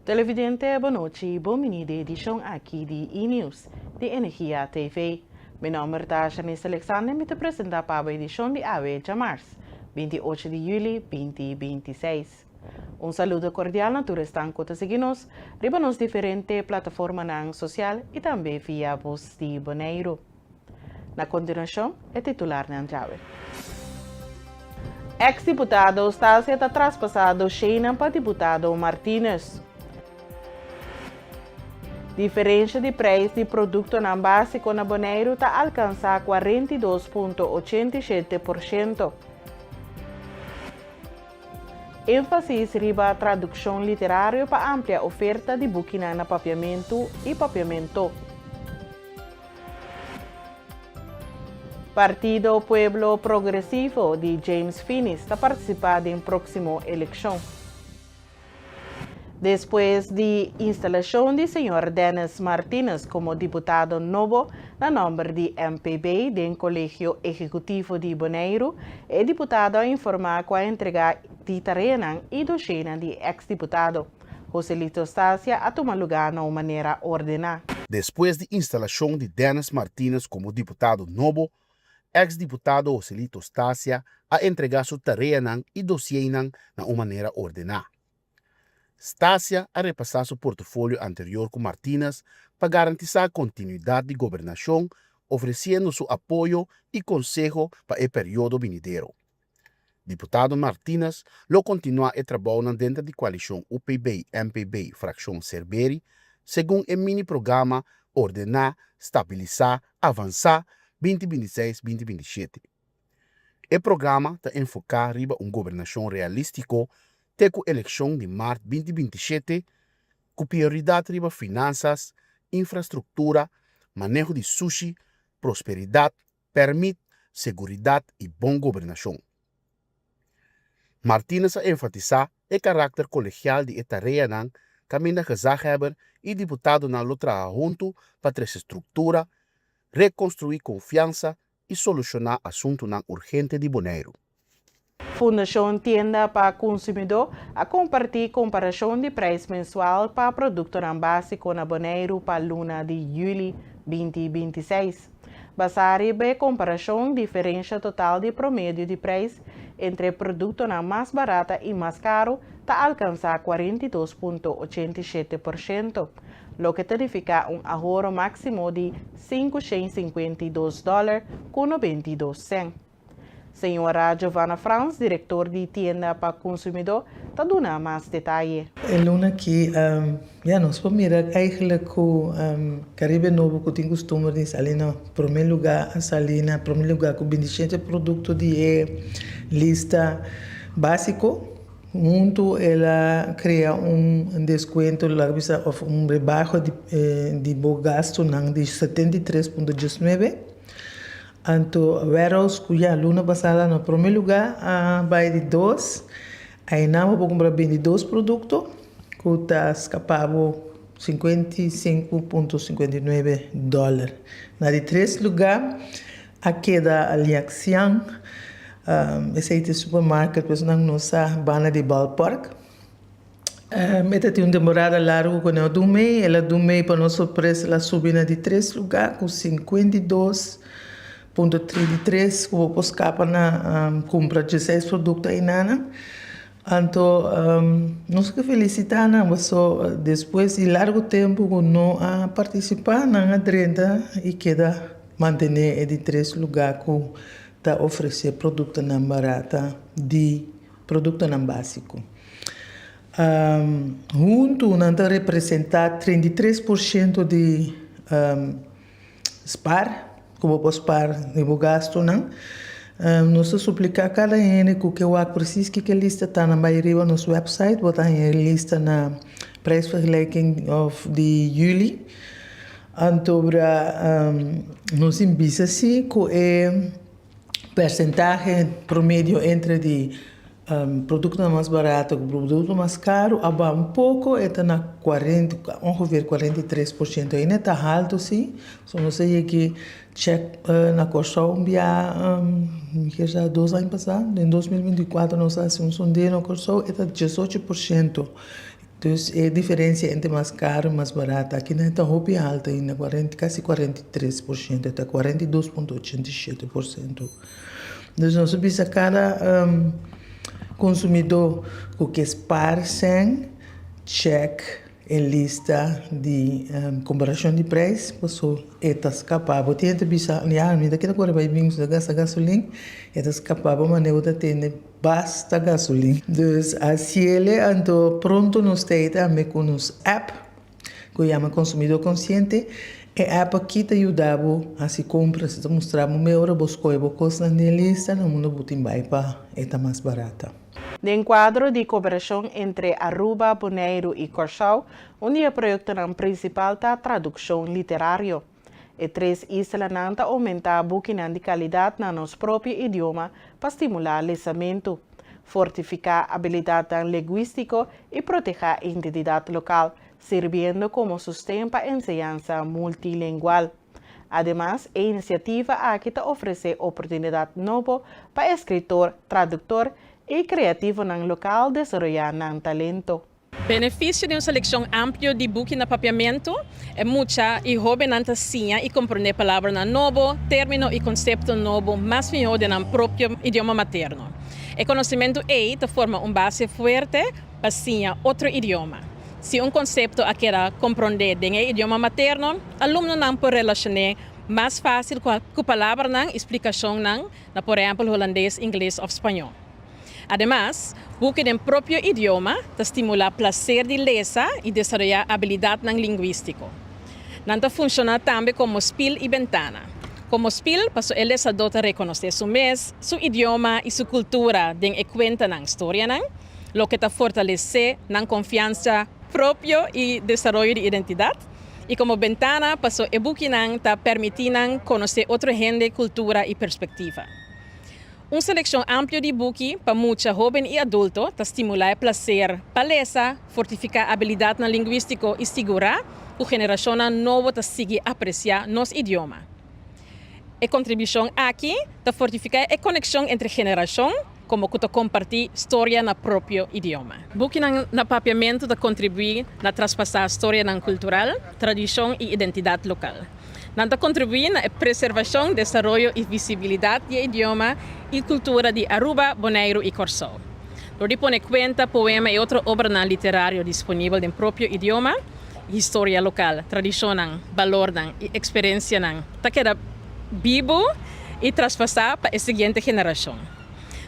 Televidente, bon nochi, bon bini den edishon aki di E-News di Energia TV. Mi nòmber ta Shanice Alexander, mi ta presentá pa bo edishon di awe djamars, 28 di yüli 2026. Un saludo kordial na tur esnan ku ta sigui nos riba nos diferente plataformanan sosial i tambe via Bos di Boneiru. Na kontinuashon, e titularnan djawe. Eks diputado Stasia ta traspasá dosheinan pa diputado Martinus. Diferensha di preis di produktonan básiko na Boneiru ta alkansá 42.87%. Énfasis riba tradukshon literario pa amplia oferta di bukinan na papiamentu i papiamento. Partido Pueblo Progresivo di James Finies ta partisipá den próksimo elekshon. Despues di instalashon di señor Dennis Martinus komo diputado nobo na nòmber di MPB den Kolegio Ehekutivo di Boneiru, e diputado a informá ku a entregá di tareanan i doshénan di eks diputado. Joselito Stasia a tuma lugá na un manera ordená. Despues di instalashon di Dennis Martinus komo diputado nobo, eks diputado Joselito Stasia a entregá su tareanan i dosieinan na un manera ordená. Stasia a repasá su portofolio anterior ku Martinus pa garantisá kontinuidat di gobernashon, ofresiendo su apoyo i konseho pa e periodo binidero. Diputado Martinus lo kontinuá e trabounan denter di koalishon UPB-MPB frakshon Serberi segun e mini programa Ordená, Stabilisá, Avansá 2026, 2027. E programa ta enfoká riba un gobernashon realístiko te ku elekshon di mart 2027 ku prioridat riba finansas, infrastruktura, maneho di sushi, prosperidat, pèrmit, seguridat i bon gobernashon. Martinez a enfatisá e karakter kolegial di e tareanan kaminda gezaghebber i diputadonan lo traha huntu pa trese struktura, rekonstruí konfiansa i solushoná asuntunan urgente di Boneiru. Fundashon Tienda pa Konsumidó a kompartí komparashon di preis mensual pa produktonan básiko na Boneiru pa luna di yüli 2026. Basá riba e komparashon, diferensha total di promedio di preis entre produktonan mas barata i mas karu ta alkansá 42.87%, loke ta nifiká un ahoro máksimo di 552 dòler ku 92 sèn. Señora Giovanna Frans, direktor di Tienda pa Konsumidó, ta duna mas detaye. E luna aki, ya nos por mira eigenlijk ku Caribe Nobo ku tin kustumber di sali na promé lugá a sali na promé lugá ku bintishete produkto di e lista básiko. Huntu el a krea un deskuento, laga bisa, òf un rebaho di bo gastunan di 73.19. Anto Warehouse ku ya luna pasada na prome luga a bai di dos, einan bo por kumpra 22 produkto ku ta skapa bo 55.59 dòler. Na di tres luga a keda Liaxiang, esei ta e supermarket ku esnan no sa banda di Ballpark. E ta tin un temporada largu ku nan dumei, el a dumei pa nos sorpresa el a subi na di tres lugá ku 52.33 ku bo por skapa na kumpra dieseis produkto ainana. Anto nos ke felisitá nan paso despues di largu tempu ku no a partisipá nan a drenta i keda mantené e di tres lugá ku ta ofresé produktonan barata di Produktonan básiko. Huntu nan ta representá 33% di spar, ku bo por spar di bo gastunan. Nos ta supliká kada hende ku ke wak presis kiko e lista ta, nan bai riba nos wèpsait, bo ta haña e lista na prijsvergelijking òf di yüli. Anto nos tin bisa si ku e. Persentahe promedio entre di produktonan mas barato ku produkto mas karu a baha un poko, e ta na kuarenta, ongeveer 43%. Ainda ta haltu si, so nos a yegi chèk na Kòrsou un bia, mi kier sa dos aña pasá, den 2024 nos a hasi un sondeo na Kòrsou, e ta 18%. Dus e diferensia entre mas karu i mas barata akinan ta hopi haltu ainda, kuarenta, kasi 43%, ta 42,87%. Dus nos a bisa kada konsumidó ku ke spar sèn, chèk e lista di komparashon di preis, paso e ta skapa bo. Tin hende ta bisa, ya, mi ta keda kore bai bin, mi ta gasta gasolin, e ta skapa bo manera bo ta tende basta gasolin. Dus hasiele anto pronto nos ta ei tambe ku nos app ku yama Consumidor Consciente. E app aki ta yuda bo hasi kompras, e ta mustra bo me ora bo skohe bo kosnan den lista na unda bo tin bai pa e ta mas barata. Den kuadro di koperashon entre Aruba, Boneiru i Kòrsou, un di e proyektonan prinsipal ta tradukshon literario. E tres islanan ta oumentá bukinan di kalidat na nos propio idioma pa stimulá lesamentu, fortifiká abilidatnan lingwístiko i protehá identidat lokal, sirbiendo komo sosten pa enseñansa multilingual. Ademas, e inisiativa aki ta ofresé oportunidat nobo pa eskritor, traduktor i kreativonan lokal desaroyá nan talento. Benefisio di un selekshon amplio di buki na papiamentu, E mucha i hóbennan ta siña i komprondé palabranan nobo, término i konsepto nobo mas mihó den nan propio idioma materno. E konosementu ei ta forma un base fuerte pa siña otro idioma. Si un konsepto a keda komprondé den e idioma materno, alumnonan por relashon'é mas fásil ku palabranan i splikashonnan na por ehèmpel hulandes, ingles òf spañó. Ademas, buki den propio idioma ta stimulá plaser di lesa i desaroyá abilidatnan lingwístiko. Nan ta funshoná tambe komo spil i bentana. Komo spil, paso e lesadó ta rekonosé su mes, su idioma i su kultura den e kuentanan, storianan, loke ta fortalesé nan konfiansa propio i desaroyo di identidat. I komo bentana, paso e bukinan ta permití nan konosé otro hende, kultura i perspektiva. Un selekshon amplio di buki pa mucha, hóben i adulto ta stimulá e plaser pa lesa, fortifiká abilidatnan lingwístiko i sigurá ku generashonnan nobo ta sigui apresiá nos idioma. E kontribushon aki ta fortifiká e konekshon entre generashon komo ku ta kompartí storia na propio idioma. Bukinan na papiamentu ta kontribuí na traspasá storianan kultural, tradishon i identidat lokal. Nan ta kontribuí na e preservashon, desaroyo i visibilidat di e idioma i kultura di Aruba, Boneiru i Kòrsou. Dor di pone kuenta, poema i otro obranan literario disponibel den propio idioma, historia lokal, tradishonnan, balornan i eksperensianan ta keda bibu i traspasá pa e siguiente generashon.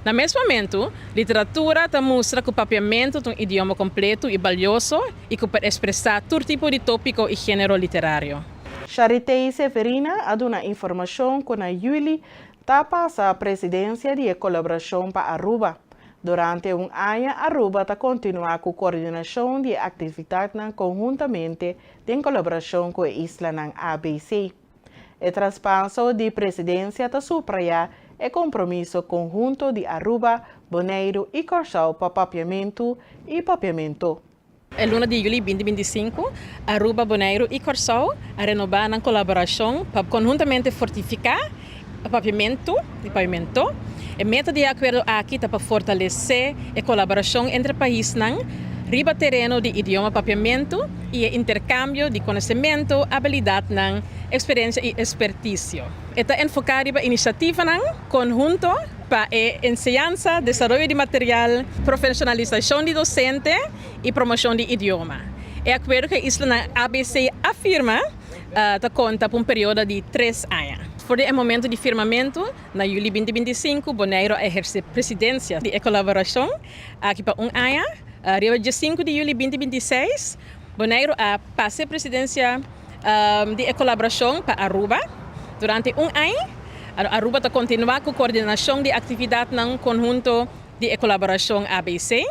Na mes momentu, literatura ta mustra ku papiamentu ta un idioma kompletu i balioso i ku por ekspresá tur tipo di tópiko i género literario. Charitey Severina a duna informashon ku na yüli ta pasa presidensia di e kolaborashon pa Aruba. Durante un aña Aruba ta kontinuá ku koordinashon di e aktividatnan konhuntamente den kolaborashon ku e islanan ABC. E traspaso di presidensia ta suprayá e kompromiso konhunto di Aruba, Boneiru i Kòrsou pa papiamentu i papiamento. E luna di yüli 2025, Aruba, Boneiru i Kòrsou a renobá nan kolaborashon pa konhuntamente fortifiká e papiamentu i papiamento. E meta di e akuerdo aki ta pa fortalesé e kolaborashon entre paisnan riba tereno di idioma papiamentu i e interkambio di konosementu, abilidatnan, eksperensia i ekspertisio. E ta enfoká riba inisiativanan konhunto pa e enseñansa, desaroyo di material, profeshonalisashon di dosente i promoshon di idioma. E akuerdo ku e islanan ABC a firma ta konta pa un periodo di tres aña. For di e momento di firmamentu, na yüli 2025, Boneiru a ehersé presidensia di e kolaborashon aki pa un aña. Riba 15 di yüli 2026, Boneiru a pasa e presidensia di e kolaborashon pa Aruba durante un aña. Aruba ta kontinuá ku koordinashon di aktividatnan konhunto di e kolaborashon ABC.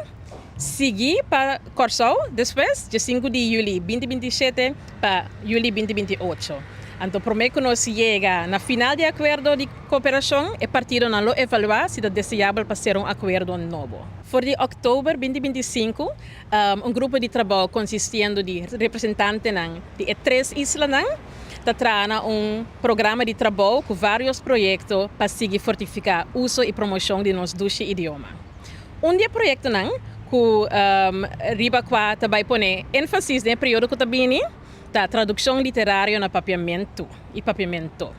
Sigui pa Kòrsou despues, 15 di yüli 2027 pa yüli 2028. Anto promé ku nos yega na final di e akuerdo di kooperashon, e partidonan lo evaluá si ta deseabel pa sera un akuerdo nobo. For di òktober 2025, un grupo di trabou konsistiendo di representantenan di e tres islanan ta traha na un programa di trabou ku vários proyekto pa sigui fortifiká uso i promoshon di nos dushi idioma. Un di e proyektonan. ku riba kua ta bai pone énfasis den e periodo ku ta bini ta tradukshon literario na papiamentu i papiamento.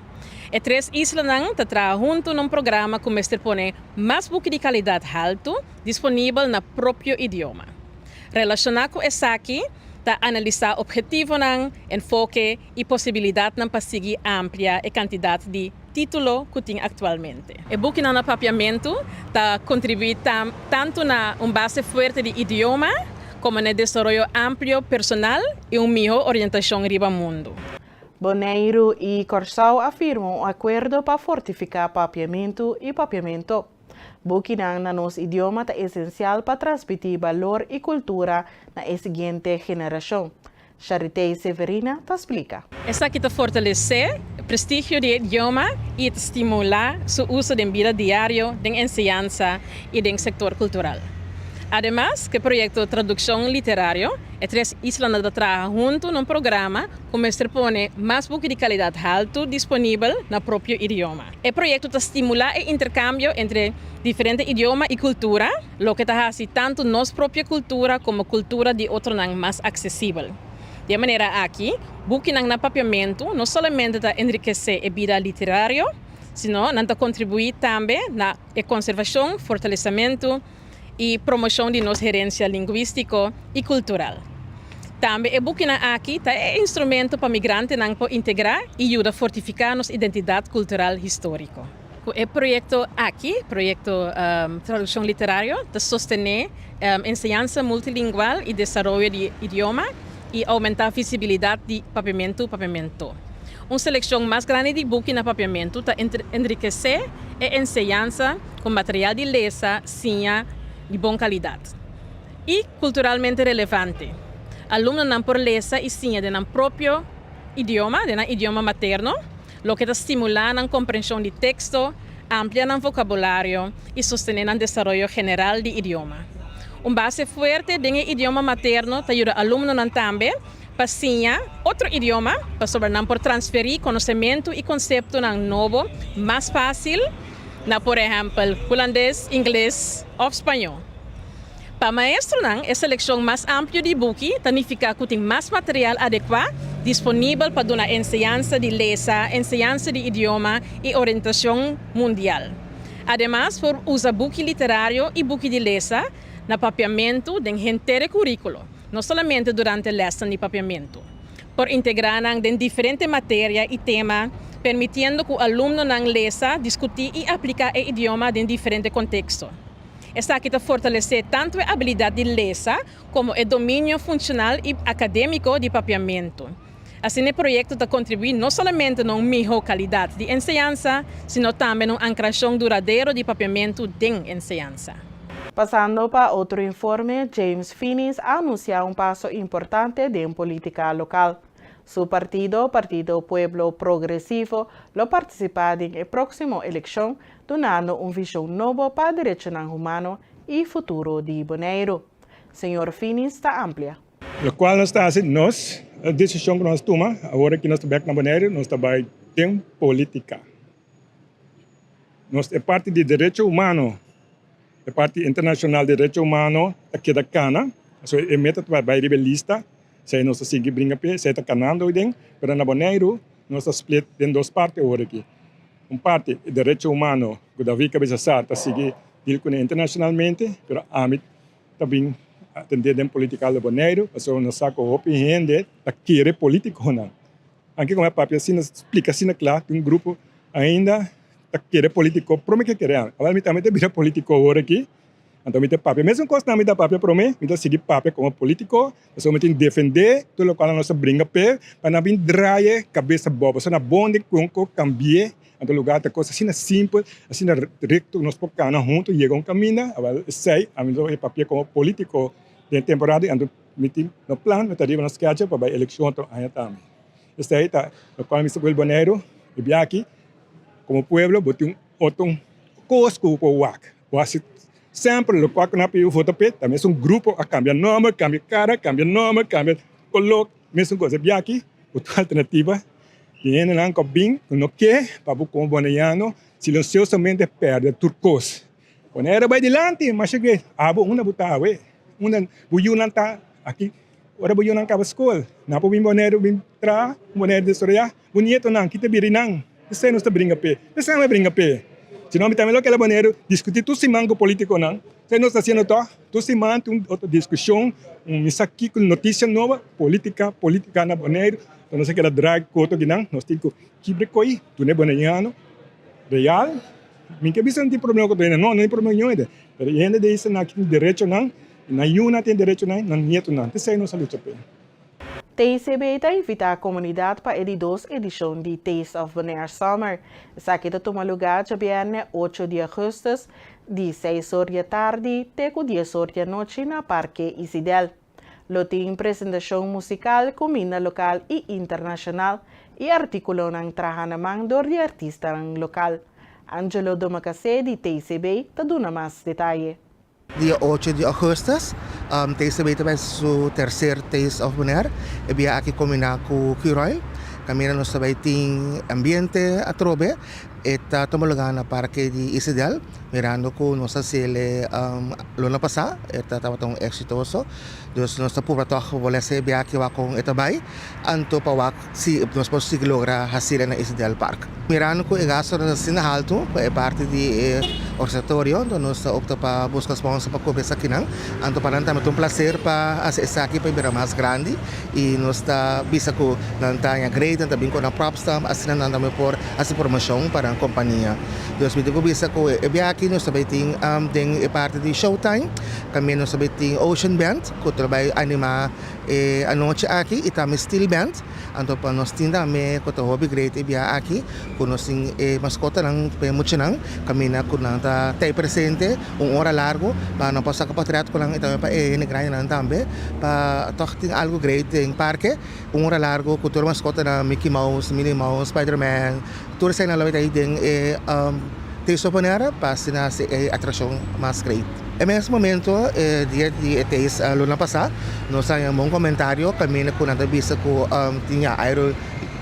E tres islanan ta traha huntu na un programa ku mester pone mas buki di kalidat haltu disponibel na propio idioma. Relashoná ku esaki ta analisá ophetivonan, enfoke i posibilidatnan pa sigui amplia e kantidat di título ku tin aktualmente. E bukinan na papiamentu ta kontribuí tantu na un base fuerte di idioma komo na e desaroyo amplio personal i un mihó orientashon riba mundu. Boneiru i Kòrsou a firma un akuerdo pa fortifiká papiamentu i papiamento. Bukinan na nos idioma ta esensial pa transmití balor i kultura na e siguiente generashon. Charitey Severina ta splika. Esaki ta fortalesé prestigio di e idioma i ta stimulá su uso den bida diario, den enseñansa i den sektor kultural. Ademas, ku e proyekto Tradukshon Literario, e tres islanan ta traha huntu na un programa ku mester pone mas buki di kalidat haltu disponibel na propio idioma. E proyekto ta stimulá e interkambio entre diferente idioma i kultura. Loke ta hasi tantu nos propio kultura komo kultura di otronan mas aksesibel. Di e manera aki, bukinan na papiamentu no solamente ta enrikesé e bida literario, sino nan ta kontribuí tambe na e konservashon, fortalesamentu i promoshon di nos herensia lingwístiko i kultural. Tambe e bukinan aki ta e instrumento pa migrantenan por integrá i yuda fortifiká nos identidat kultural históriko. Ku e proyekto aki, Proyekto Tradukshon Literario, ta sostené enseñansa multilingual i desaroyo di idioma i oumentá visibilidat di papiamentu papiamento. Un selekshon mas grandi di buki na papiamentu ta enrikesé e enseñansa ku material di lesa, siña di bon kalidat i kulturalmente relevante. Alumnonan por lesa i siña den nan propio idioma, den nan idioma materno. Loke ta stimulá nan komprenshon di teksto, amplia nan vokabulario i sostené nan desaroyo general di idioma. Un base fuerte den e idioma materno ta yuda alumnonan tambe pa siña otro idioma pasobra nan por transferí konosementu i konseptonan nobo mas fásil na por ehèmpel hulandes, ingles òf spañó. Pa maestronan, e selekshon mas amplio di buki ta nifiká ku tin mas material adekuá disponibel pa duna enseñansa di lesa, enseñansa di idioma i orientashon mundial. Ademas, por usa buki literario i buki di lesa na papiamentu den henter e kuríkulo, no solamente durante lèsnan di papiamentu. Por integrá nan den diferente materia i tema, permitiendo ku alumnonan lesa, diskutí i apliká e idioma den diferente konteksto. Esaki ta fortalesé tantu e abilidat di lesa komo e dominio funshonal i akadémiko di papiamentu. Asina e proyekto ta kontribuí no solamente na un mihó kalidat di enseñansa, sino tambe na un ankrashon duradero di papiamentu den enseñansa. Pasando pa otro informe, James Finies a anunsiá un paso importante den polítika lokal. Su partido, Partido Pueblo Progresivo, lo partisipá den e próksimo elekshon dunando un vision nobo pa derechonan humano y futuro di Boneiru. Señor Finies ta amplia. Locual nos ta haci nos, e decision cu nos tuma, awor aki nos ta bek na Boneiru, nos ta bay den politica. Nos e parti di derecho humano, e parti internacional di derecho humano ta keda cana, pasobra e meta ta bay riba e lista, esey nos ta sigui bringa p'e, esey ta canando hoy den, pero na Boneiru nos ta split den dos parti awor aki. Un parti e derecho humano ku David Cabeza Sar ta sigui deal kuné internashonalmente, pero ami ta bin atendé den politica di Boneiru pasobra nos sa ku hopi hende ta kere politikonan. Anke ku mi a papia asina, splika asina kla, tin un grupo ainda ta kere politiko prome ke kere ami. Awor mi tambe ta bira politiko awor aki. Anto mi ta papia mesun kos nan mi ta papia prome, mi ta sigui papia komo politiko, pasobra mi tin defende tur lokual nan nos ta bringa p'e, pa nan bin draye kabes abou, pasobra na bon di kon ku kambie, anto lugar ta kos asina simpel, asina rekto nos por kana huntu yega un kaminda, awel esei ami lo papia komo politiko den temporada anto mi tin no plan, mi ta riba nos schedule pa bai elekshon otro aña tambe. Esei ta lokual mi sta ku el Boneiru, e biaha aki komo pueblo bo tin otro kos ku bo por wak. Bo hasi semper lokual ku nan a pidi bo vota p'e, ta mesun grupo a kambia nòmber, kambia kara, kambia nòmber, kambia koló, mesun kos. E bia aki bo tin alternativa di hendenan ku a bin ku no ke pa bo komo boneiano silensiosamente pèrdè tur kos. Bonaire bai dilanti, masha great. Abo unda bo ta awe? Unda bo yunan ta aki? Ora bo yunan kaba skol, nan por bin Boneiru bin traha, Boneiru desaroyá. Bo nietonan, ki ta bira nan? Esei nos ta bringa p'e. Esei nan a bringa p'e. Si no, mi tambe lo keda Boneiru diskutí tur siman ku polítikonan. Esei nos ta hasiendo tòg. Tur siman tin un otro diskushon, un mi sa kiko, notisia nobo, polítika, polítika na Boneiru. Enton nos a keda drai koto kinan. Nos tin ku kibra koi, duna e boneiano real. Mi ke bisa no tin problema ku otro hende. No, no tin problema ku niun hende. Pero e hende di esnan aki tin derechonan, i nan yunan tin derechonan, nan nietonan. P'esei nos a lucha p'e. TCB ta invitá komunidat pa e di dos edishon di Taste of Bonaire Summer. Esaki ta tuma lugá djabièrnè ocho di augustus di seis or di atardi te ku dies or di anochi na Parke Isidel. Lo tin presentashon musikal, kuminda lokal i internashonal i artíkulonan traha na man dor di artistanan lokal. Angelo Domacassé di TCB ta duna mas detaye. Dia ocho di augustus, TCB ta bai su tercer Taste of Bonaire. E bia aki combina cu Curoil. Caminda nos ta bai tin ambiente atrobe. E ta tuma lugar na Parke di Isidel. Mirando cu nos a haciele luna pasa, e ta tabata un exitoso. Dus nos ta purba tog bolese e bia aki wak con e ta bai. Anto pa wak si nos por sigui logra haciele na Isidel Park. Mirando cu e gastonan ta asina halto pa e parti di e organisatorio, anto nos ta opta pa busca sponsor pa cubri esakinan. Anto pa nan tambe ta un placer pa haci esaki pa e bira mas grandi y nos ta bisa cu nan ta haña great, nan ta bin cu nan props tambe, asina nan tambe por haci promocion pa nan compania. Dus mi tin cu bisa cu e biaha aki nos ta bay tin den e parti di showtime, tambe nos ta bay tin Ocean Band cu ta bay anima E anochi aki i tambe steel band, anto pa nos tin tambe ku ta hopi great e biaha aki ku nos tin e maskotanan pa e muchanan kaminda ku nan ta tei presente un ora largu pa nan por saka potret ku nan i tambe pa e hende grandinan tambe pa tòg tin algu great den parke un ora largu ku tur e maskotanan Mickey Mouse, Minnie Mouse, Spiderman tur eseinan lo ta ei den e Taste of Bonaire pa asina hasi e atrakshon mas great. E mes momento e dia di e Taste luna pasá nos a haña un bon komentario kaminda ku nan ta bisa ku tin ya airo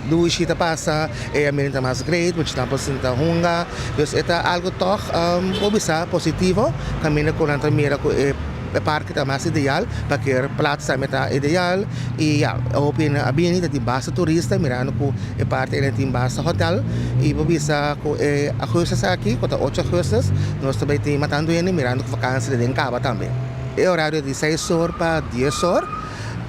dushi ta pasa, e ambiente ta mas great, muchanan por sinta hunga. Dus e ta algu tòg por bisa positivo kaminda ku nan ta mira ku e parke ta mas ideal, parkeer plaats tambe ta ideal i ya hopi hende a bini ta tin basta turista mirando ku e parti ei tin basta hotel i por bisa ku e augustus aki ku ta ocho augustus nos ta bai tin matando hende mirando ku vakansi ta den kaba tambe. E orario di seis or pa dies or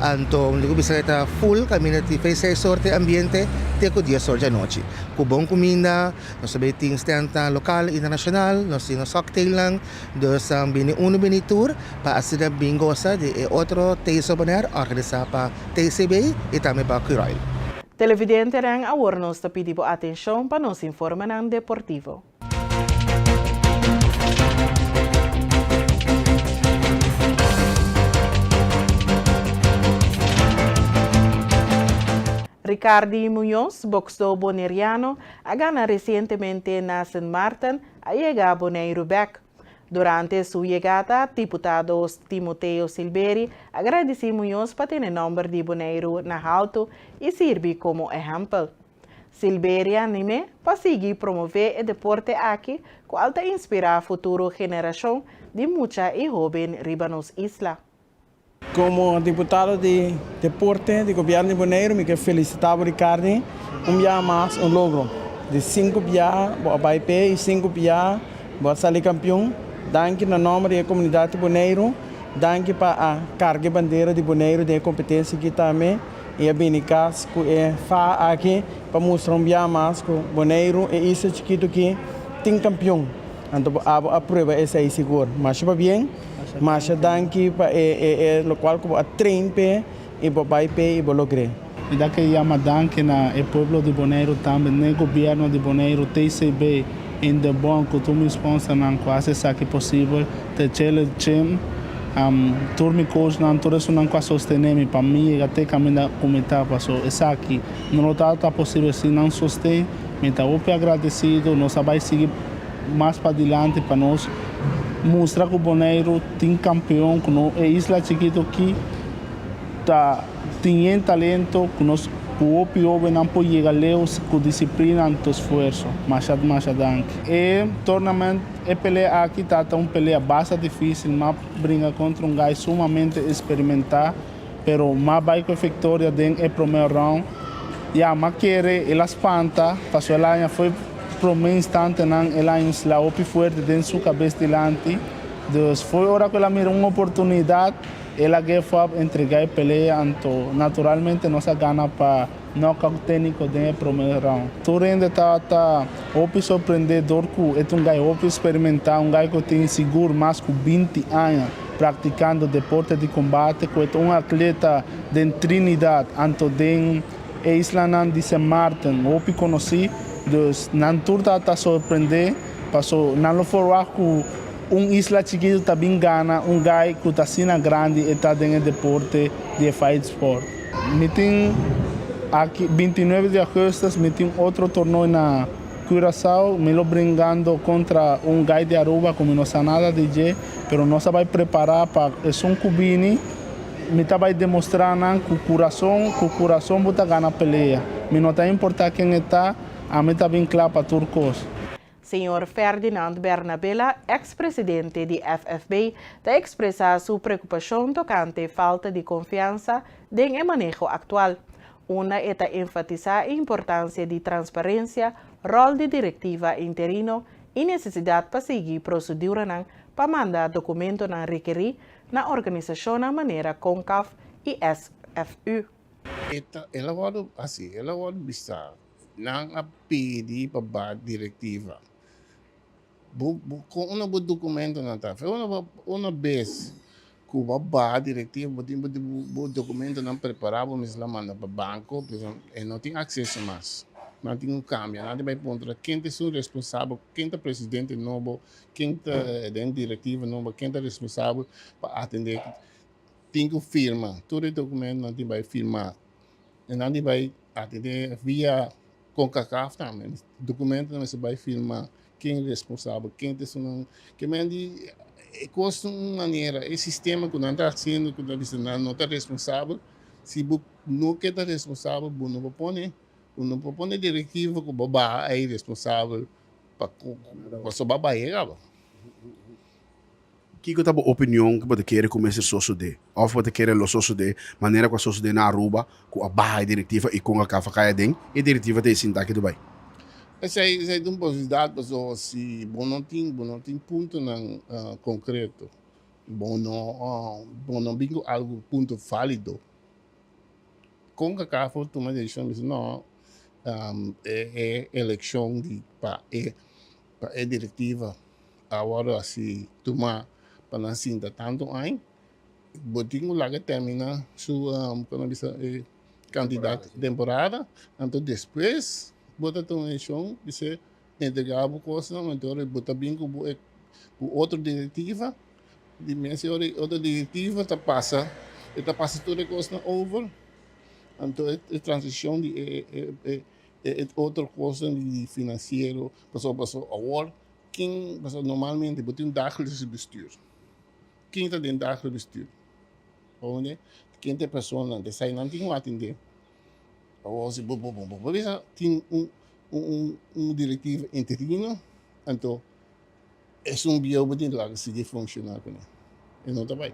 anto mi ku bisa e ta full kaminda di fe seis or te ambiente te ku dies or djanochi ku bon kuminda nos ta bai tin stèntnan lokal internashonal nos tin nos cocktailnan dus bini unu bini tur pa asina bin gosa di e otro Taste of Bonaire organisá pa TCB i tambe pa Curoil. Televidentenan awor nos ta pidi bo atenshon pa nos informenan deportivo. Ricardi Muñoz, boksdó boneriano, a gana resientemente na Sint Maarten, a yega Boneiru bèk. Durante su yegada, diputado Timoteo Silberi a gradisí Muñoz pa tene nòmber di Boneiru na haltu i sirbi komo ehèmpel. Silberi a anim'é pa sigui promové e deporte aki kual ta inspirá futuro generashon di mucha i hóben riba nos isla. Komo diputado di deporte di gobièrnu di Boneiru mi ke felisitá bo Ricardi un biaha mas un logro di sinku biaha bo a bai p'e i sinku biaha bo a sali kampion. Danki na nòmber di e komunidat di Boneiru, danki pa a karga e bandera di Boneiru den e kompetensia aki tambe i a bini kas ku e faha aki pa mustra un biaha mas ku Boneiru e isla chikitu aki tin kampion. Anto bo abo a prueba esei sigur. Masha pabien. Masha danki pa e e e lokual ku bo a train p'e i bo bai p'e i bo logr'é. Mi ta ke yama danki na e pueblo di Boneiru tambe, n'e gobierno di Boneiru, TCB, Indebon ku tur mi sponsornan ku hasi esaki posibel, Techele Gym, tur mi coachnan, tur esunnan ku a sostene mi pa mi yega te kaminda ku mi ta paso esaki no lo tabata posibel sin nan sosten. Mi ta hopi agradesido, nos a bai sigui mas padilanti pa nos mustra ku Boneiru tin kampeon, ku no e isla chikitu aki ta tin yen talento ku nos Ku hopi hóbennan por yega leu ku disiplina anto esfuerso. Masha masha danki. E tournament, e pelea aki ta ta un pelea basta difísil, m'a bringa kontra un guy sumamente eksperimentá, pero m'a bai ku e viktoria den e promé round. Ya, m'a kere el a spanta, pasobra el a haña fo'i promé instantenan el a haña un sla hopi fuerte den su kabes dilanti. Dus fo'i ora ku el a mira un oportunidat, El a give up, entrega e pelea, anto naturalmente nos a gana pa knockout tecnico den e prome round. Tur hende tabata hopi sorprende dor cu e ta un guy hopi experimenta, un guy cu tin sigur mas cu 20 aña practicando deporte di combate, cu e ta un atleta den Trinidad anto den e islanan di Sint Maarten hopi conoci, dus nan tur tabata sorprende paso nan lo forwagt cu Un isla chikitu ta bin gana un guy ku ta asina grandi e ta den e deporte di e fight sport. Mi tin aki 29 di augustus mi tin otro torneo na Curaçao mi lo bringando kontra un guy di Aruba ku mi no sa nada di dje pero nos a bai prepara pa esun ku bini mi ta bai demostra nan ku kurason ku kurason bo ta gana pelea mi no ta importa ken e ta ami ta bin kla pa tur kos. Señor Ferdinand Bernabela, ex presidente di FFB, ta ekspresá su preokupashon tokante falta di konfiansa den e maneho aktual. Unda e ta enfatisá e importansia di transparensia, ròl di direktiva interino i nesesidat pa sigui proseduranan pa manda dokumentonan rekerí na organisashonnan manera Concaf i SFU. E ta, el a wòrdu hasi, el a wòrdu bisá. Nan a pidi pa ba direktiva. Bo bo kon unda bo dokumentonan ta? Fe unda bo una bes ku bo a baha direktiva bo tin bo dokumentonan prepará bo mester a manda pa banko e no tin akseso mas. Nan tin ku kambia, nan tin bai puntra ken ta esun responsabel, ken ta presidente nobo, ken ta den direktiva nobo, ken ta responsabel pa atendé. Tin ku firma, tur e dokumentonan tin bai firma. E nan di bai atendé via Concacaf tambe. Documentonan mester bai firma ken responsabel, ken ta esunnan. Ke men di e kos ta un manera, e sistema ku nan ta hasiendo ku ta bisa nan no ta responsabel, si bo no ke ta responsabel bo no por pone, bo no por pone direktiva ku bo baha ei responsabel pa pasobra bo a bai e kaba. Kiko ta bo opinion ku bo ta kere ku mester sosodé òf bo ta kere lo sosodé manera ku a sosodé na Aruba ku a baha e direktiva i kon a kafa kai aden e direktiva ta e sinta aki Dubai? Esei esei ta un posibilidat pasobra si bo no tin bo no tin puntonan konkreto bo no bo no bin ku algu punto válido kon kaka por tuma desishon bisa no e e elekshon di pa e pa e direktiva a wòrdu hasi tumá pa nan sinta tantu aña, bo tin ku laga terminá su komo bisa e kantidat temporada, anto despues bo ta tuma desishon di se entregá bo kosnan, anto ora bo ta bin ku bo otro direktiva, di mes ora e otro direktiva ta pasa e ta pasa tur e kosnan over, anto e transishon di e e otro kosnan di finansiero pasobra pasobra awor. Ken, pasobra normalmente bo tin un dagelijks bestuur. Ken ta den dagelijks bestuur? Owende? Ken ta e personanan? Ta esei nan tin ku atendé. Awor si bo bo bo bo bisa tin un un un direktiva interino, anto esun bieu bo tin laga sigui funshoná kuné. E no ta bai.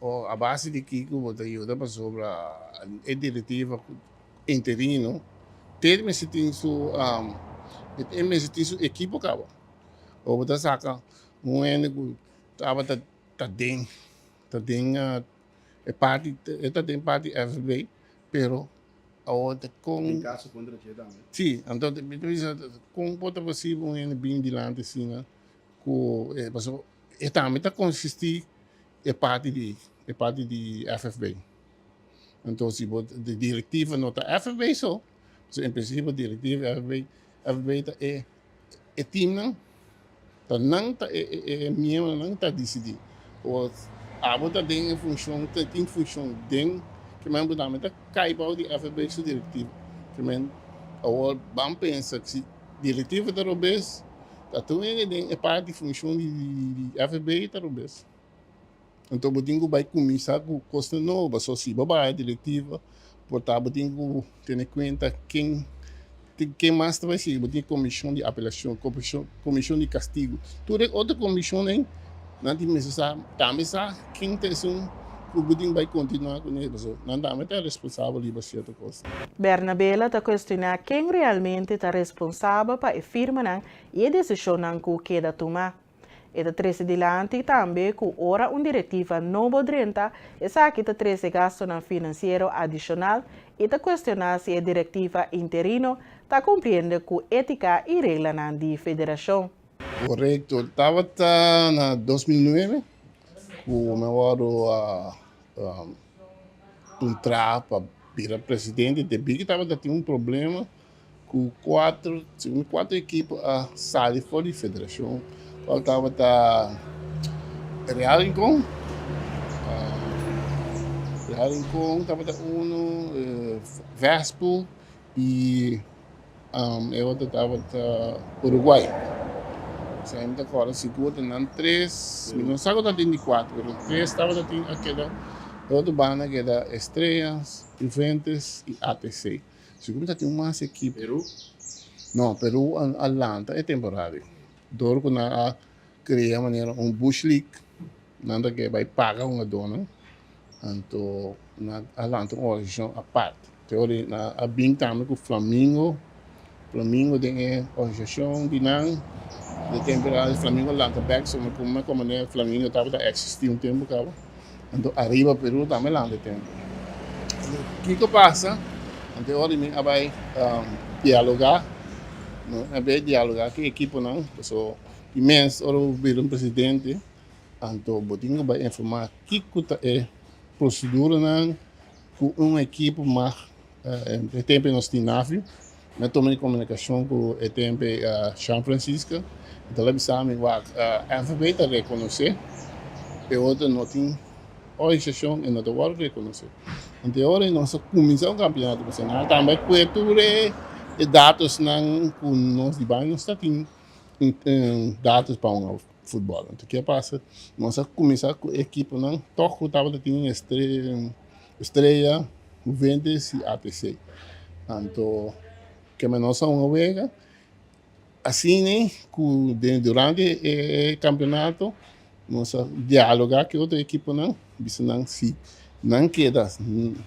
O a base di kiko bo ta yuda pasobra e direktiva interino te mester tin su e mester tin su ekipo kaba. O bo ta saka un hende ku tabata ta den ta den e parti e ta den parti FB pero awor ta kon Tin kaso kontra dje tambe. Si, anto mi ta bisa kon por ta posibel un hende bin dilanti asina ku pasobra e tambe ta konsistí e parti di e parti di FFB. Anto si bo di direktiva no ta FFB so, so en prinsipio direktiva FFB, FFB ta e e teamnan, ta nan ta e e e miembronan ta disidí. O abo ta den e funshon, ta tin funshon den ke men bo tambe ta kai bou di FFB su direktiva. Ke men awor ban pensa si direktiva ta robes, ta tur hende den e parti funshon di di FFB ta robes. Anto bo tin ku bai kuminsá ku kosnan nobo, pasobra si bo baha direktiva, Por ta bo tin ku tene kuenta ken ken mas ta bai sigui. Bo tin komishon di apelashon, komishon di kastigu. Tur e otro komishonnan nan tin mester sa tambe sa ken ta esun ku bo tin bai kontinuá kuné pasobra nan tambe ta responsabel riba sierto kos. Bernabela ta kuestioná ken realmente ta responsabel pa e firmanan i e desishonnan ku keda tumá. E ta trese dilanti tambe ku ora un direktiva nobo drenta, esaki ta trese gastunan finansiero adishonal i ta kuestioná si e direktiva interino ta kumpliendo ku étika i reglanan di federashon. Korekto, tabata na 2009 ku mi a wòrdu puntrá pa bira presidente, debí ku tabata tin un problema Ku kuater, segun kuater ekipo a sali for di federashon, kual tabata Real Rincon, Real Rincon tabata uno, Vespo i e otro tabata Uruguay. Esei mi ta kòrda sigur ta nan tres, mi no sa ku tabatin di kuater, pero tres tabata tin a keda, e otro banda a keda Estrellas, Juventus i ATC. Sigur ta tin un mas ekipo. Peru? No, Peru a lanta e temporada ei. Dor ku nan a krea manera un bush league, nan ta ke bai paga hungadónan, anto nan a lanta un organisashon apart. Te ora ei nan a bin tambe ku Flamingo, Flamingo den e organisashon di nan de temporada ei Flamingo a lanta bèk, so mi komo manera Flamingo tabata eksistí un tempu kaba. Anto ariba Peru tambe lanta e tempu. Kiko pasa? Anto e ora mi a bai dialoga, mi a bai dialoga ku e ekiponan, pasobra di mes ora bo bira un presidente, anto bo tin ku bai informa kiko ta e proseduranan ku un ekipo mag. E tempu nos tin nafio, mi a tuma di komunikashon ku e tempu Jean Francisca, e ta bisa mi wak FB ta rekonosé, e otro no tin organisashon e no ta wòrdu rekonosé. Anto e ora nos a kuminsá un kampionato pasobra nan tambe a kue tur e datosnan ku nos di bai nos ta tin datos pa un futbòl. Anto ke a pasa? Nos a kuminsá ku e ekiponan tòg ku tabata tin Estrella, Juventus i ATC. Anto keme nos a hunga wega asina ku den durante e kampionato nos a dialoga ku e otro ekiponan bisa nan si nan keda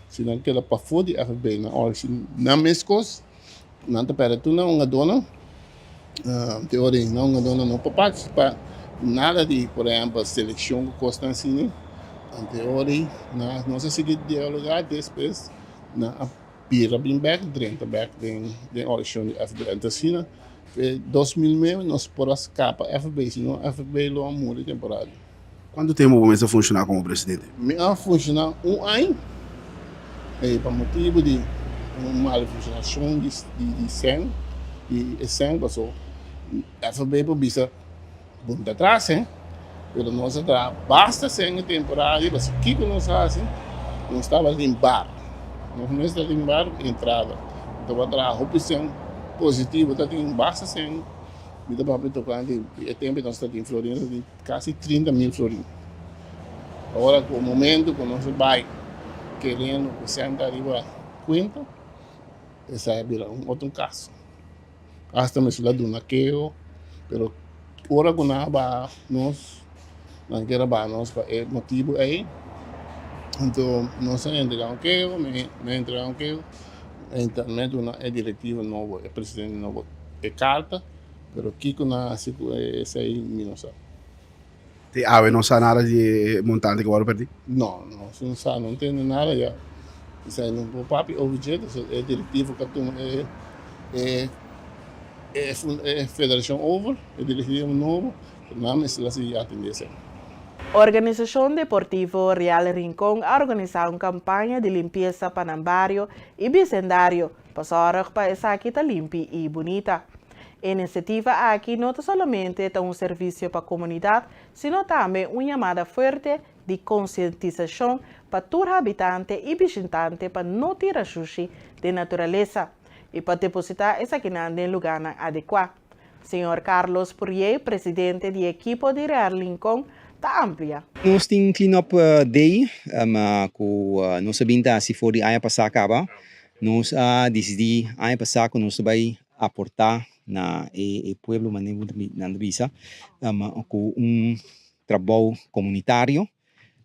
si nan keda pafó di FB nan ora si nan meskos nan ta pèrdè tur nan hungadónan te ora nan hungadónan no por partisipá nada di por ehèmpel selekshon ku kosnan asina anto e ora ei nos a sigui dialogá despues nan a bira bin bèk drenta bèk den den organisashon di FB anto asina 2009 nos por a skapa FB si no FB lo a muri temporada. Kuantu tempu bo mester funshoná komo presidente? Mi a funshoná un aña i pa motibu di un mal funshonashon di sèn i e sèn pasó FB por bisa bo no ta traha sèn pero nos a traha basta sèn e temporada ei pasobra kiko nos a hasi nos tabatin bar nos mes tabatin bar entrada nos tabata traha hopi sèn positivo tabatin basta sèn mi ta papia tokante e tempu nos tabatin florin. Kasi 30 mil florin. Ora ku momento ku nos bai keriendo ku senta riba kuenta, esei a bira un otro kaso. Asta mester a duna keho, pero ora ku nan a baha nos, nan kier a baha nos pa e motibu ei, anto nos a entrega un keho, mi a entrega un keho, mi a duna e direktiva nobo, e presidente nobo e karta. Pero kiko nan a hasi ku esei mi no sa. Te awe no sa nada di e montante ku wòrdu pèrdí? No, nos no sa, no tende nada ya. Esei no por papia over dje, pasobra e direktiva ku a tuma e e e federashon over, e direktiva nobo, nan mester a sigui atendé esei. Organisashon Deportivo Real Rincon a organisá un kampaña di limpiesa pa nan bario i bisendario pa sòrg pa esaki ta limpi i bunita. E inisiativa aki no ta solamente ta un servisio pa komunidat, sino tambe un yamada fuerte di konsientisashon pa tur habitante i bishitante pa no tira shushi den naturalesa i pa depositá esakinan den lugánan adekuá. Señor Carlos Purier, presidente di ekipo di Real Rincon, ta amplia. Nos tin Clean Up Day ku nos a bin ta hasi for di aña pasá kaba. Nos a disidí aña pasá ku nos ta bai aportá na e pueblo manera nan ta bisa ku un trabou komunitario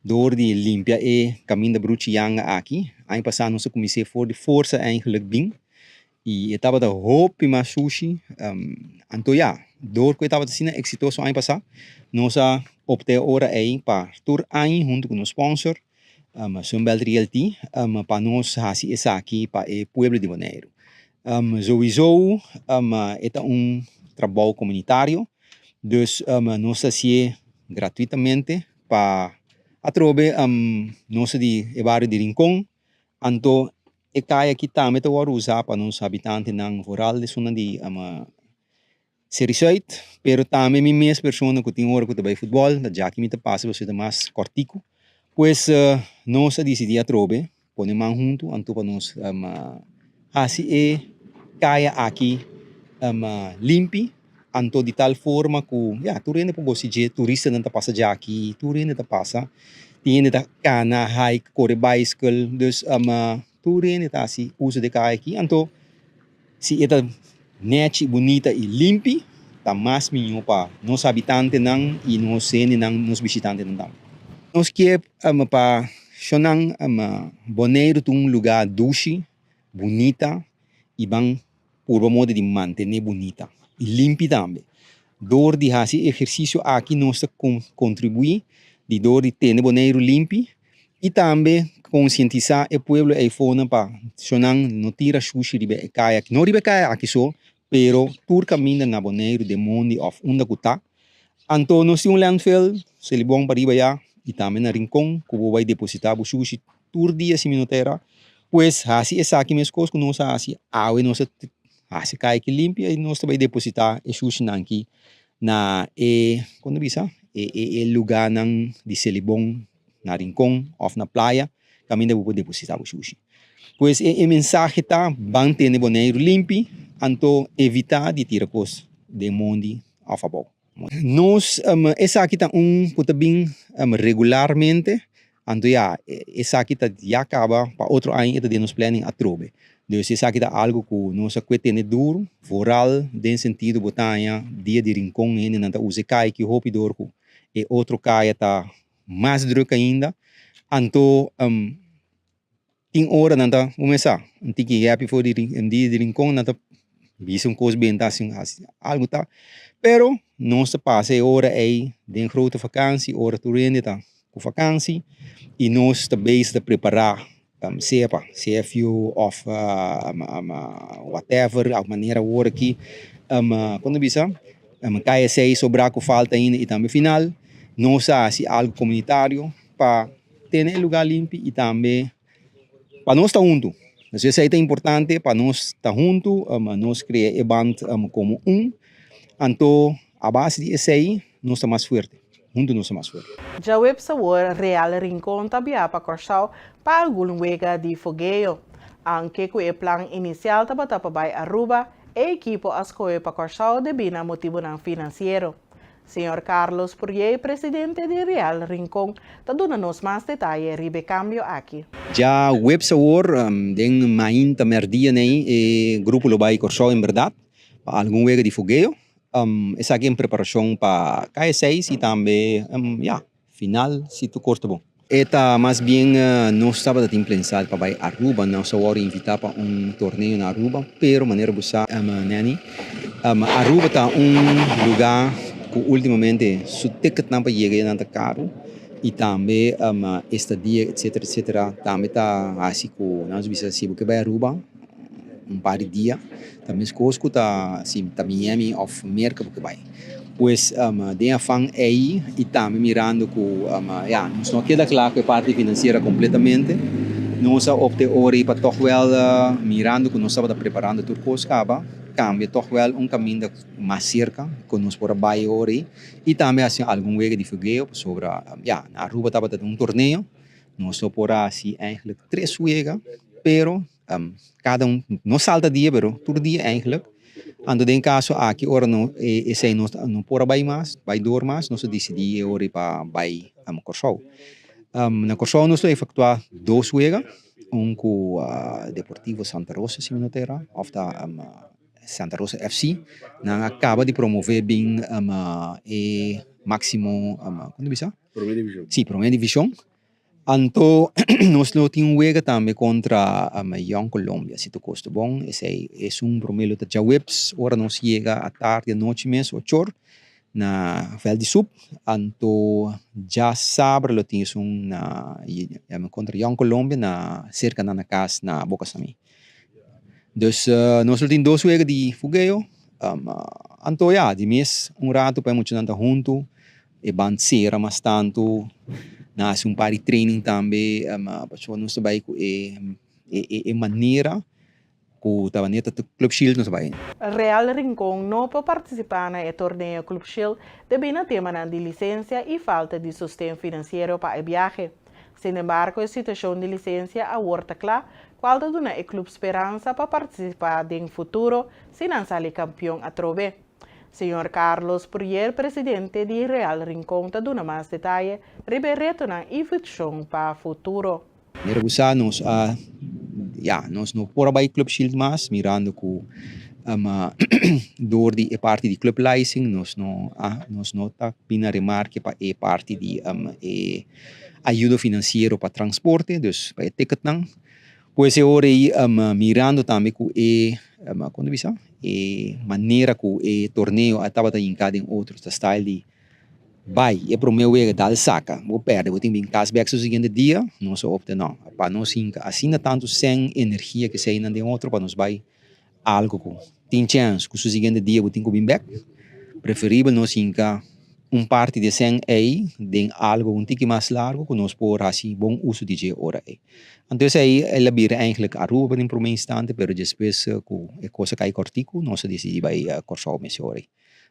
dor di limpia e kaminda Bruchi Yanga aki. Aña pasá nos a kumins'é for di forsa eigenlijk bin I e tabata hopi mas sushi. Anto ya, dor ku e tabata asina eksitoso aña pasá, nos a opta e ora ei pa tur aña huntu ku nos sponsor, Sunbelt Realty, pa nos hasi esaki pa e pueblo di Boneiru. Souiso e ta un trabou komunitario, dus nos ta hasié gratuitamente pa atrobe nos di e bario di Rincon. Anto e kaya aki tambe ta wòrdu usá pa nos habitantenan, vooral esunnan di Seri Zuid, pero tambe mi mes persona ku tin ora ku ta bai futbòl, ta djaki mi ta pasa pasobra ta mas kòrtiku. Pues nos a disidí atrobe pone man huntu anto pa nos hasi e kaya aki limpi, anto di tal forma ku ya tur hende por gosa dje, turistanan ta pasa djaki, tur hende ta pasa. Tin hende ta kana, hike, kore baiskel, dus tur hende ta hasi uso di e kaya aki. Anto si e ta nechi, bunita i limpi, ta mas mihó pa nos habitantenan i nos hendenan, nos bishitantenan tambe. Nos ke pa shonnan Boneiru ta un lugá dushi, bunita i ban Purba moda di mantené bunita i limpi tambe. Dor di hasi e ehersisio aki nos ta kontribuí di dor di tene Boneiru limpi i tambe konsientisá e pueblo eifonan pa shonnan no tira shushi riba e kaya aki. No riba e kaya aki so, pero tur kaminda na Boneiru den mondi òf unda ku ta. Anto nos tin un landfill, Selibon pariba ya i tambe na Rincon ku bo bai depositá bo shushi tur dia si mi no ta era. Pues hasi esaki meskos ku nos a hasi awe nos a hasi kai ki limpia i nos ta bai depositá e shushinan aki na e kon ta bisa e e lugánan di Selibon na Rincon òf na playa kaminda bo por depositá bo shushi. Pues e mensahe ta ban tene Boneiru limpi anto evitá di tira kos den mondi òf abou. Nos esaki ta un ku ta bin regularmente, anto ya esaki ta ya kaba pa otro aña e ta den nos planning atrobe. Dus esaki ta algu ku nos a kue tene duru, vooral den sentido bo ta haña dia di Rincon hendenan ta usa e kaya ki hopi dor ku e otro kaya ta mas druk ainda. Anto Tin ora nan ta kumesa un tiki happy for di un dia di Rincon nan ta bisa un kos benta hasi hasi algu ta pero nos ta pasa e ora ei den grote vakansi ora tur hende ta ku vakansi i nos ta bezig ta prepara sea pa CFU of whatever manera awor aki kon ta bisa KSA sobra ku falta ainda i tambe final nos a hasi algu komunitario pa tene e lugar limpi y tambe pa nos ta hunto. Entonces esey ta importante pa nos ta hunto, nos crea e band como un, anto a base di esey nos ta mas fuerte, hunto nos ta mas fuerte. Djaweps awor Real Rincon ta biaha pa Kòrsou pa algun wega di fogeo. Aunke ku e plan inisial tabata pa bai Aruba, e ekipo a skohe pa Kòrsou debí na motibunan finansiero. Señor Carlos Purjey, presidente di Real Rincon, ta duna nos mas detaye riba e cambio aki. Djaweps awor, den mainta merdia nei, e grupo lo bai Kòrsou en bèrdat pa algun wega di fogeo. Esaki en preparashon pa KS seis i tambe, ya, final si tur kos ta bon. E ta mas bien nos tabata tin plensad pa bai Aruba, nos a wòrdu invitá pa un torneo na Aruba, pero manera bo sa Nanny, Aruba ta un lugá ku últimamente su ticketnan pa yega nan ta karu i tambe estadia etcetera etcetera tambe ta hasi ku nan bisa si bo ke bai Aruba un par di dia ta meskos ku ta si ta Miami òf Merka bo ke bai. Pues den afan ei i tambe mirando ku ya nos no a keda kla ku e parti finansiera kompletamente, nos a opta e ora ei pa tòg wèl mirando ku nos tabata preparando tur kos kaba, kambia tòg wèl un kaminda mas serka ku nos por a bai e ora ei i tambe hasi algun wega di fogeo pasobra ya na Aruba tabata un torneo, nos lo por a hasi eigentlik tres wega pero kada un no salta dia pero tur dia eigentlik. Anto den kaso aki ora no esei no no por a bai mas, bai dor mas, nos a disidí e ora pa bai Kòrsou. Na Kòrsou nos lo efektuá dos wega, un ku Deportivo Santa Rosa si mi no ta erá òf ta Santa Rosa FC. Nan a kaba di promové bin e máksimo, kon ta bisa? Promé divishon. Sí, promé divishon. Anto nos lo tin un wega tambe kontra Jong Colombia si tur kos ta bon. Esei esun promé lo ta djaweps ora nos yega atardi anochi mes ochor na vèlt di sup. Anto djasabra lo tin esun na kontra Jong Colombia na serka nan na kas na Boca Samí. Dus nos lo tin dos wega di fugeo. Anto ya di mes un ratu pa e muchanan ta huntu. E ban sera mas tantu, nan hasi un par di training tambe, pasobra nos ta bai ku e e manera ku ta manera ta Club Shield nos ta bai. Real Rincon no por partisipá na e torneo Club Shield debí na temanan di lisensia i falta di sosten finansiero pa e biahe. Sinembargo e situashon di lisensia awor ta kla, kual ta duna e club speransa pa partisipá den futuro si nan sali kampion atrobe. Señor Carlos Pruier, presidente di Real Rincon ta duna mas detaye riba e retonan y vision pa futuro. Mira ku sa nos a ya nos no por a bai Club Shield mas mirando ku door di e parti di club licing nos no a nos no ta bini na remarke pa e parti di e ayudo finansiero pa transporte dus pa e ticketnan. Pues e ora ei mirando tambe ku e kon ta bisa e manera ku e torneo a tabata hinká den otro ta style di bai e promé wega dal saka bo pèrdè bo tin bin kas bèk su siguiente dia nos a opta no pa nos hinka asina tantu sèn energia keseinan den otro pa nos bai Algo ku tin chèns ku su siguiente dia bo tin ku bin bèk, preferibel nos hinka un parti di e sèn ei den algo un tiki mas largu ku nos por hasi bon uso di dje ora ei. Anto esei el a bira eigentlik Aruba den promé instante pero despues ku e kos a kai kòrtiku nos a disidí bai Kòrsou mes e ora ei.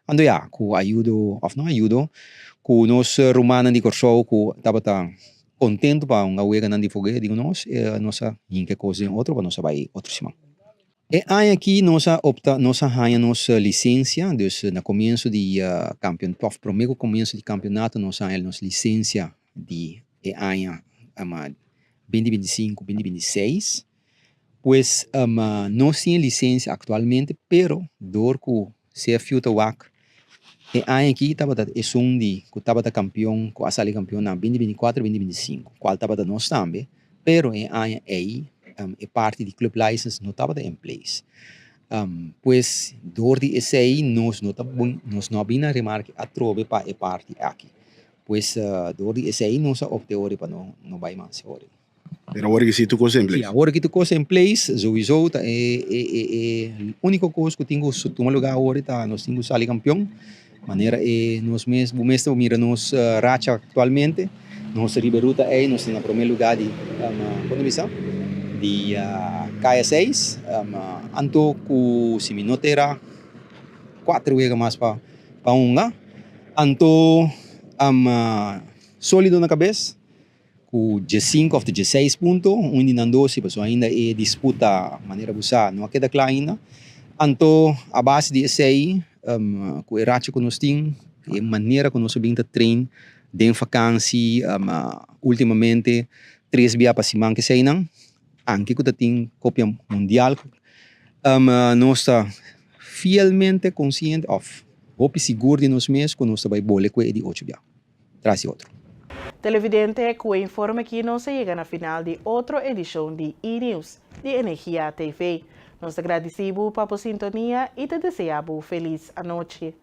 Anto ya, ku ayudo òf no ayudo ku nos rumannan di Kòrsou ku tabata kontentu pa un aweganan di fogueo di nos, nos a hinka e kos den otro pa nos a bai otro siman. E aña aki nos a opta, nos a haña nos lisensia, dus na komienso di kampeon, òf promé ku komienso di kampeonato nos a haña nos lisensia di e aña 2025, 2026. Pues nos tin e lisensia aktualmente, pero dor ku CFU ta wak e aña aki tabata esun di ku tabata kampeon, ku a sali kampeon na 2024, 2025, kual tabata nos tambe. Pero e aña ei e parti di club license no tabata in place. Pues door di esei nos no ta nos no a bini na remarke atrobe pa e parti aki. Pues door di esei nos a opte ori pa no no bai mas ori. Pero awor aki si tur kos in place? Si, awor aki tur kos in place. Souiso ta e e e uniko kos ku tin ku tuma luga awor ta nos tin ku sali kampion. Manera e nos mes, bo mes ta mira nos racha actualmente, nos ta riba e ruta ey, nos ta na prome lugar di, con ta bisa, di Kaya seis, anto cu si mi no ta era cuater wega mas pa hunga, anto solido na cabes. Ku diesinku òf dieseis punto, un di nan dos si pasobra ainda e disputa manera bo sa no a keda kla ainda. Anto a base di esei ku e racha ku nos tin, e manera ku nos a bin ta train den fakansi ultimamente tres bia pa siman ku eseinan, anke ku ta tin kopia mundial nos ta fielmente konsiente òf hopi sigur di nos mes ku nos ta bai bole ku e di ocho bia. tras di otro. Televidente, ku e informe aki nos a yega na final di otro edishon di E-News di Energia TV. Nos ta gradisí bo pa bo sintonia i ta deseá bo felis anochi.